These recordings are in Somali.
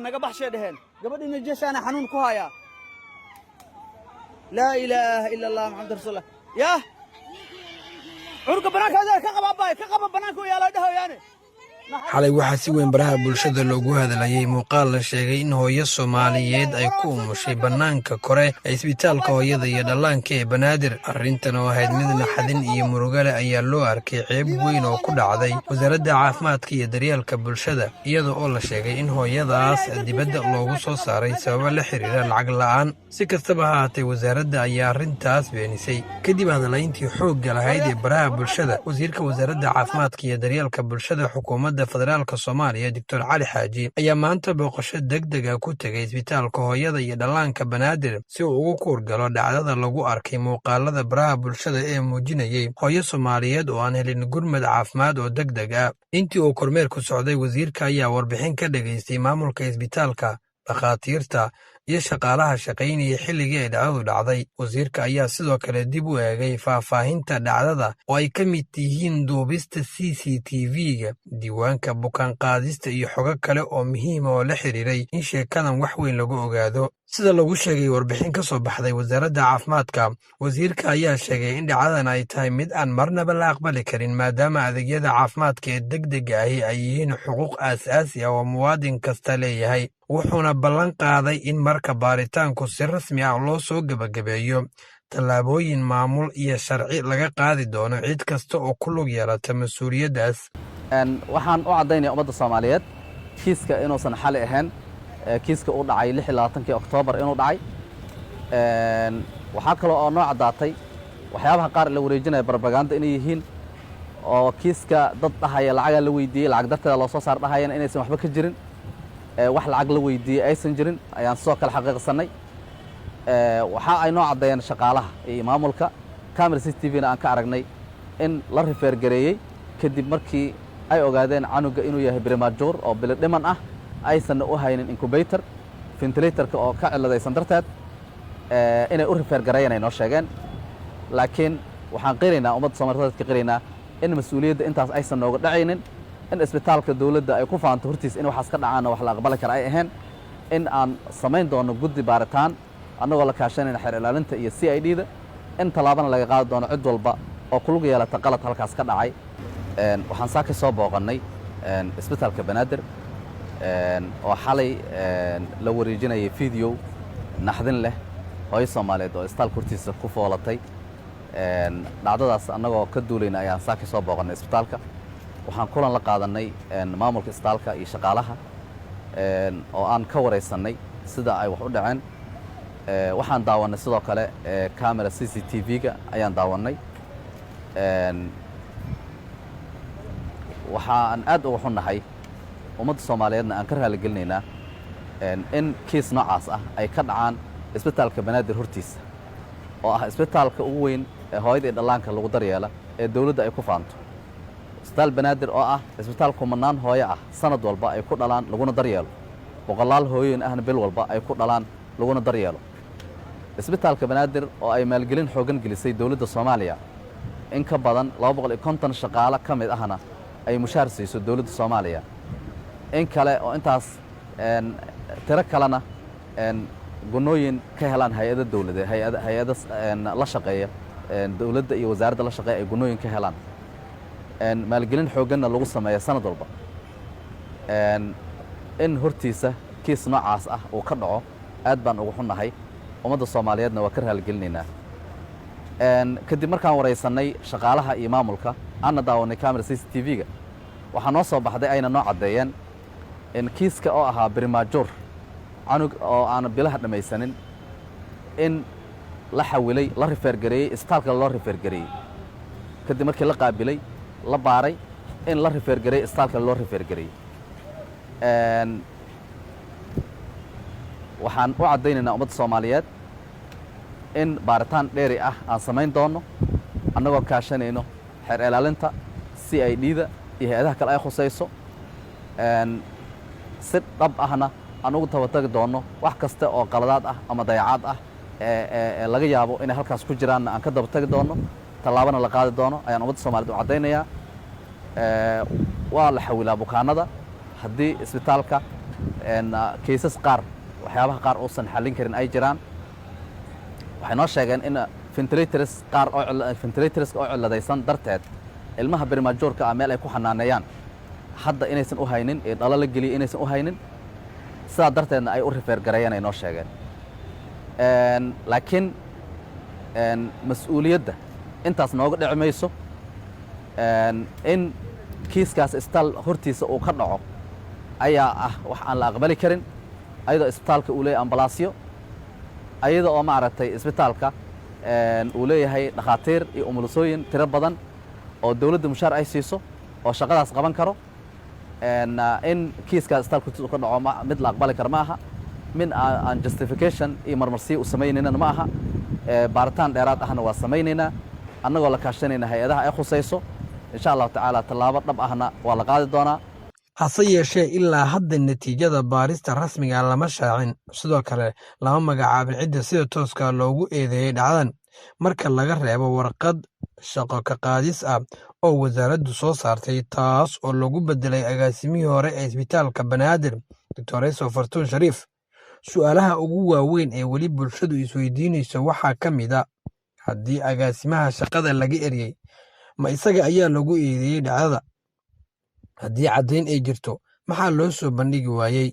Naga baxshay dheheen. Gabadhii najeeshaana xanuun ku hayaa. Laa ilaaha ila Allah, Maxamed rasuulullah. Yah, cunuga banaanka adeer ka qaba, abbaay, ka qaba, banaanka u yaala dhahoyaane. Xalay waxaa si weyn baraha bulshada loogu hadlayay muuqaal la sheegay in hooyo Soomaaliyeed ay ku umushay bannaanka kore ee isbitaalka hooyada iyo dhallaanka ee Banaadir. Arrintan oo ahayd mid naxdin iyo murugale ayaa loo arkay ceeb weyn oo ku dhacday Wasaaradda Caafimaadka iyo Daryeelka Bulshada, iyada oo la sheegay in hooyadaas dibadda loogu soo saaray sababo la xiriira lacag la'aan. Si kastaba ha haatee, wasaaradda ayaa arrintaas beenisay kadib hadalayntii xoogga lahayd ee baraha bulshada. Wasiirka Wasaaradda Caafimaadka iyo Daryeelka Bulshada Xukuumadda Federaalka Soomaaliya, Doctor Cali Xaaji, ayaa maanta booqasho deg dega ku tegay isbitaalka hooyada iyo dhallaanka Banaadir si uu ugu kuurgalo dhacdada lagu arkay muuqaalada baraha bulshada ee muujinayey hooyo Soomaaliyeed oo aan helin gurmad caafimaad oo deg deg ah. Intii uu kormeerku socday, wasiirka ayaa warbixin ka dhegaystay maamulka isbitaalka, dhakhaatiirta iyo shaqaalaha shaqaynayay xilligii ay dhacdadu dhacday. Wasiirka ayaa sidoo kale dib u eegay faahfaahinta dhacdada oo ay ka mid yihiin duubista CCTV-ga, diiwaanka bukaan qaadista iyo xogo kale oo muhiima oo la xiriiray in sheekadan wax weyn lagu ogaado. Sida lagu sheegay warbixin ka soo baxday Wasaaradda Caafimaadka, wasiirka ayaa sheegay in dhacdadan ay tahay mid aan marnaba la aqbali karin, maadaama adeegyada caafimaadka ee degdega ahi ay yihiin xuquuq aasaasi ah oo muwaadin kasta leeyahay. Wuxuuna ballan qaaday in marka baaritaanku si rasmi ah loo soo gebagabeeyo, tallaabooyin maamul iyo sharci laga qaadi doono cid kasta oo ku lug yeelata mas-uuliyaddaas. Waxaan u caddaynaya ummadda Soomaaliyeed kiiska inuusan xali ahayn, kiiska uu dhacay 26-kii Oktoobar inuu dhacay. Waxaa kaloo oo noo caddaatay waxyaabaha qaar la wareejinaya propaganda inay yihiin, oo kiiska dad dhahaya lacagaa la weydiiyey, lacag darteeda loo soo saar dhahayana inaysan waxba ka jirin, wax lacag la weydiiyey aysan jirin ayaan sidoo kale xaqiiqsannay. Waxa ay noo caddeeyeen shaqaalaha iyo maamulka, camera CCTV-na aan ka aragnay, in la refer gareeyey kadib markii ay ogaadeen canuga inuu yahay premature oo bilidhiman ah, aysanna u haynin incubator, ventilatorka oo ka ciladaysan darteed inay u refer gareeyeen ay noo sheegeen. Laakiin waxaan qiraynaa, ummadda Somaliyed ka qiraynaa, in mas-uuliyadda intaas aysan nooga dhacaynin, in isbitaalka dowladda ay ku faanto hortiis in waxaas ka dhacaanna wax la aqbali kara ay ahayn, in aan samayn doono guddi baaritaan annagoo la kaashanayna xeer ilaalinta iyo CID-da, in tallaabana laga qaadi doono cid walba oo kulug yeelata qalad halkaas ka dhacay. Waxaan saa ka soo booqannay isbitaalka Banaadir oo xalay la wareejinayay video naxdin leh, hooyo Soomaaliyeed oo isbitaalka hortiisa ku foolatay. Dhacdadaas annagoo ka duulayna ayaan saa ka soo booqannay isbitaalka. Waxaan kulan la qaadannay maamulka isbitaalka iyo shaqaalaha oo aan ka waraysannay sida ay wax u dhaceen. Waxaan daawannay sidoo kale camera CCTV-ga ayaan daawannay. Waxaan aad uga xunnahay, ummadda Soomaaliyeedna aan ka raaligelinaynaa, in kiis noocaas ah ay ka dhacaan isbitaalka Banaadir hortiisa, oo ah isbitaalka ugu weyn ee hooyada iyo dhallaanka lagu daryeela ee dowladda ay ku faanto. Isbitaal Banaadir oo ah isbitaal kumanaan hooyo ah sanad walba ay ku dhalaan laguna daryeelo, boqolaal hooyoyin ahna bil walba ay ku dhalaan laguna daryeelo. Isbitaalka Banaadir oo ay maalgelin xooggan gelisay dowladda Soomaaliya, in ka badan 250 shaqaalo ka mid ahna ay mushaar siiso dowladda Soomaaliya, in kale oo intaas tiro kalena gunooyin ka helaan hay-ado dowladeed, hay-ado la shaqeeya dowladda iyo wasaaradda la shaqeeya ay gunooyin ka helaan, maalgelin xoogganna lagu sameeya sanad walba, in hortiisa kiis noocaas ah uu ka dhaco aad baan ugu xunnahay, ummadda Soomaaliyeedna waa ka raalgelinaynaa. Kadib markaan waraysannay shaqaalaha iyo maamulka, aanna daawanay camera CCTV-ga, waxaa noo soo baxday ayna noo caddeeyeen in kiiska oo ahaa premature, canug oo aan bilaha dhammaysanin, in la xawilay, la refer gareeyey, isbitaalka loo refer gareeyey. Kadib markii la qaabilay, la baaray, in la refer gareeyey, isbitaalka loo refer gareeyey. Waxaan u caddaynaynaa ummadda Soomaaliyeed in baaritaan dheeri ah aan samayn doonno annagoo kaashanayno xeer ilaalinta, CID-da iyo hay-adaha kale ay khusayso, si dhab ahna aan ugu tabatagi doonno wax kasta oo qaladaad ah ama dayacaad ah ee laga yaabo inay halkaas ku jiraanna aan ka daba tagi doonno, tallaabana la qaadi doono ayaan ummadda Soomaaliyed u caddaynayaa. Waa la xawilaa bukaanada haddii isbitaalka Cases qaar, waxyaabaha qaar uusan xallin karin ay jiraan. Waxay noo sheegeen in ventilators qaar oo ventilatorska oo cilladaysan darteed ilmaha prematureka ah meel ay ku xanaaneeyaan hadda inaysan u haynin, ee dhalo la geliyay inaysan u haynin, sidaa darteedna ay u refer gareeyeen, ay noo sheegeen. Laakiin mas-uuliyadda intaas nooga dhici mayso. In kiiskaas isbitaal hortiisa uu ka dhaco ayaa ah wax aan la aqbali karin, ayadoo isbitaalka uu leeyahay ambalaasyo, ayada oo maaragtay isbitaalka uu leeyahay dhakhaatiir iyo umulisooyin tiro badan oo dowladda mushaar ay siiso oo shaqadaas qaban karo. In kiiskaas isbitaalka hortiisa uu ka dhaco mid la aqbali karo ma aha, mid aan justification iyo marmarsiyo u samaynaynana ma aha. Baaritaan dheeraad ahna waa samaynaynaa, annagoo la kaashanayna hay-adaha ay khusayso. Insha Allahu tacaala, tallaabo dhab ahna waa la qaadi doonaa. Hase yeeshee, ilaa hadda natiijada baarista rasmiga lama shaacin. Sidoo kale lama magacaabin cidda sida tooska loogu eedeeyey dhacdadan, marka laga reebo warqad shaqo ka qaadis ah oo wasaaraddu soo saartay, taas oo lagu beddelay agaasimihii hore ee Isbitaalka Banaadir, Doctor Fartuun Shariif. Su'aalaha ugu waaweyn ee weli bulshadu isweydiinayso waxaa ka mid ah: haddii agaasimaha shaqada laga eryey, ma isaga ayaa lagu eedeeyey dhacdada? Haddii caddayn ay jirto, maxaa loo soo bandhigi waayey?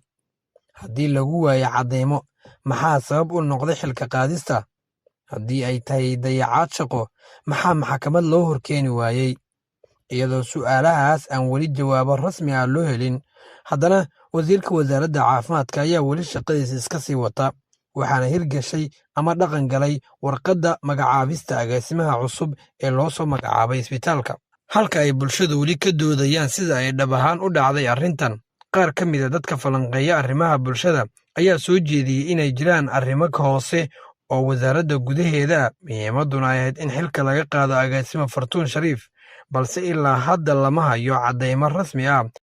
Haddii lagu waayo caddaymo, maxaa sabab u noqday xilka qaadista? Haddii ay tahay dayacaad shaqo, maxaa maxkamad loo horkeeni waayey? Iyadoo su'aalahaas aan weli jawaabo rasmi ah loo helin, haddana wasiirka wasaaradda caafimaadka ayaa weli shaqadiisa iska sii wata, waxaana hirgashay ama dhaqan galay warqadda magacaabista agaasimaha cusub ee loo soo magacaabay isbitaalka, halka ay bulshadu weli ka doodayaan sida ay dhab ahaan u dhacday arrintan. Qaar ka mida dadka falanqeeya arrimaha bulshada ayaa soo jeediyey inay jiraan arrimo hoose oo wasaaradda gudaheeda, muhiimadduna ay ahayd in xilka laga qaado agaasima Fartuun Shariif, balse ilaa hadda lama hayo caddaymo rasmi ah.